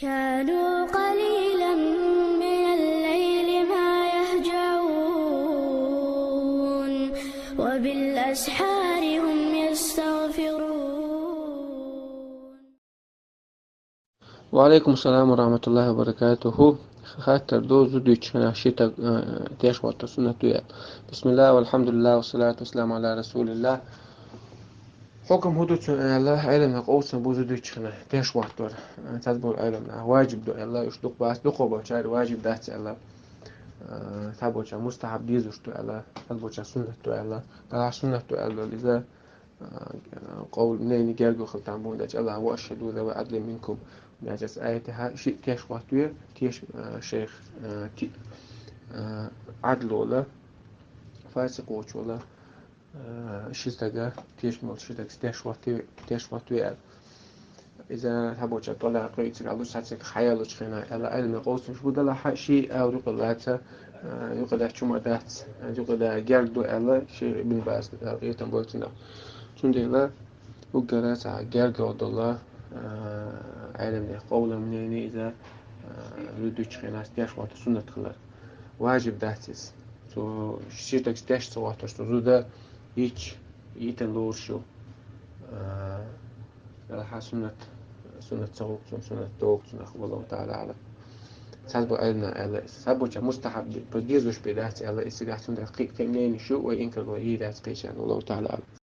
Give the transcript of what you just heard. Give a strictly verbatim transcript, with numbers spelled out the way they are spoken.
كانوا قليلا من الليل ما يهجعون وبالأسحار هم يستغفرون. وعليكم السلام ورحمة الله وبركاته. Хаттар ду зудуч хана шита теш вата суннатуя. بسم الله والحمد لله والصلاة والسلام على رسول الله. Хукм худуцун Аллах, Аллах къовсун бу зудуч хана теш ватор. Таз бу Аллах важиб ду Аллах, уш дук бас дук бачар важиб дац Аллах. Таз боча мустахаб дизуш ду Аллах, таз боча суннат ду Аллах. Таз суннат ду Аллах лиза قول منين قال خلطان بون داج الله وأشهد ذوي عدل منكم. Дагас аятха ши теш ватуя, теш шейх адлола, фасиқ вочола, шистага теш мол шистага теш ватуя, теш ватуя. Иза хабоча тола кой цигал сацик хаял учхена эла элме къовсун шудала ха ши ав юкъалаца, юкъада чума дац, юкъада герду эла ши Ибн Баз итам болчина. Цундела угара ца герду дола элме къовла мнение иза юдуч хенас теш вату суннат хилар. Важиб дацис. Цу шитак теш ца вату зуда ич итан луршу. Ха суннат, суннат сагъукъсун, суннат догъсун, ах, والله تعالى أعلم. Саз бу элна эла, сабуча мустахаб, бу дизуш бедац эла, исигахсун да къик темнени шу, ва инкар ва йирас къишан, والله تعالى أعلم.